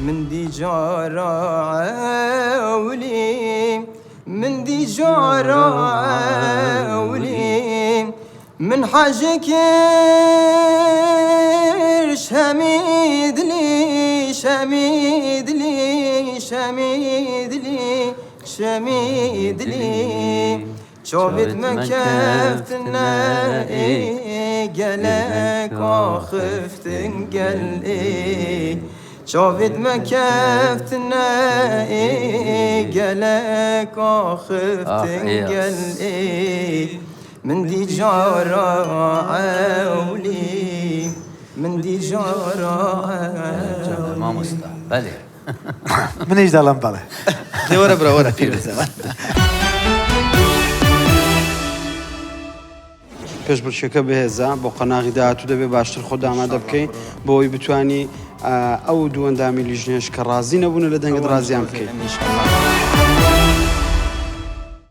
من دی جارا عەولی من دی جارا عەولی من حەژ کرد شەمیدلی شەمیدلی شەمیدلی شەمیدلی چاوت مەکەفتنە گەلەک ئاخفتن گەل چاوت مەکەفتنە گەلەک ئاخفتن گەل من دی جارا عەولی من دی جارا مامۆستا بەلێ. منیش دەڵێم بەڵێ. دێ وەرە برا وەرە پیرۆزە. پێشبڕکێکە بەهێزە بۆ قۆناغی داهاتوو دەبێت باشتر خۆت ئامادە بکەی بۆ ئەوەی بتانی ئەو دوو ئەندامی لیژنەیەش کە ڕازی نەبوون لە دەنگت ڕازیان بکەیت.